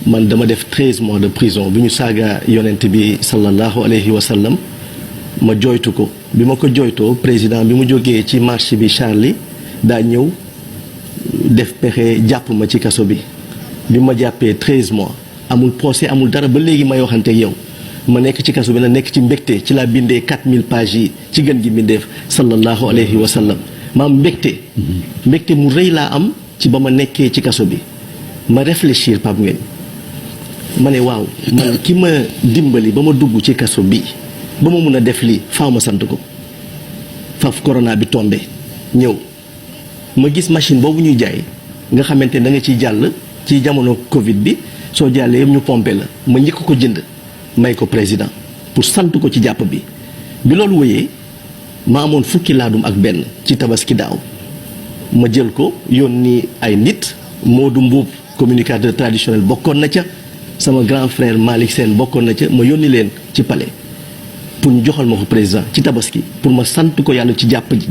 man dama def 13 mois de prison bi ñu saaga yonent bi sallallahu alayhi wa sallam ma jooytu ko bi ma ko jooytoo président bi mu jógee ci marché bi Charlie daa ñëw def pexe jàpp ma ci kaso bi ma jàppee 13 mois amul procès amul dara ba léegi may waxante ak yow ma nekk ci kaso bi na nekk ci mbégte ci laa bindee 4000 pages yi ci gën gi mbindeef sallallahu alayhi wa sallam ma am mbégte mu rëy laa am ci ba ma nekkee ci kaso bi ma réfléchir Pape Ngagne ma ne waaw man ki ma dimbali ba ma dugg ci kaso bi ba ma mun a def lii faaw ma sant ko faf corona bi tombé ñëw ma gis machine boobu ñuy jaay nga xamante ne da nga ciy jàll ci jamono Covid bi soo jàllee yëpp ñu pompé la ma njëkk ko jënd may ko président pour sant ko ci jàpp bi loolu wéyee ma amoon fukki laadum ak benn ci tabaski daaw ma jël ko yónni ay nit Modou Mbuub communicateur traditionnel bokkoon na ca sama grand frère Malick Sène bokkoon na ca ma yónni leen ci palais pour ñu joxal ma ko président ci tabaski pour ma sant ko yàlla ci jàpp bi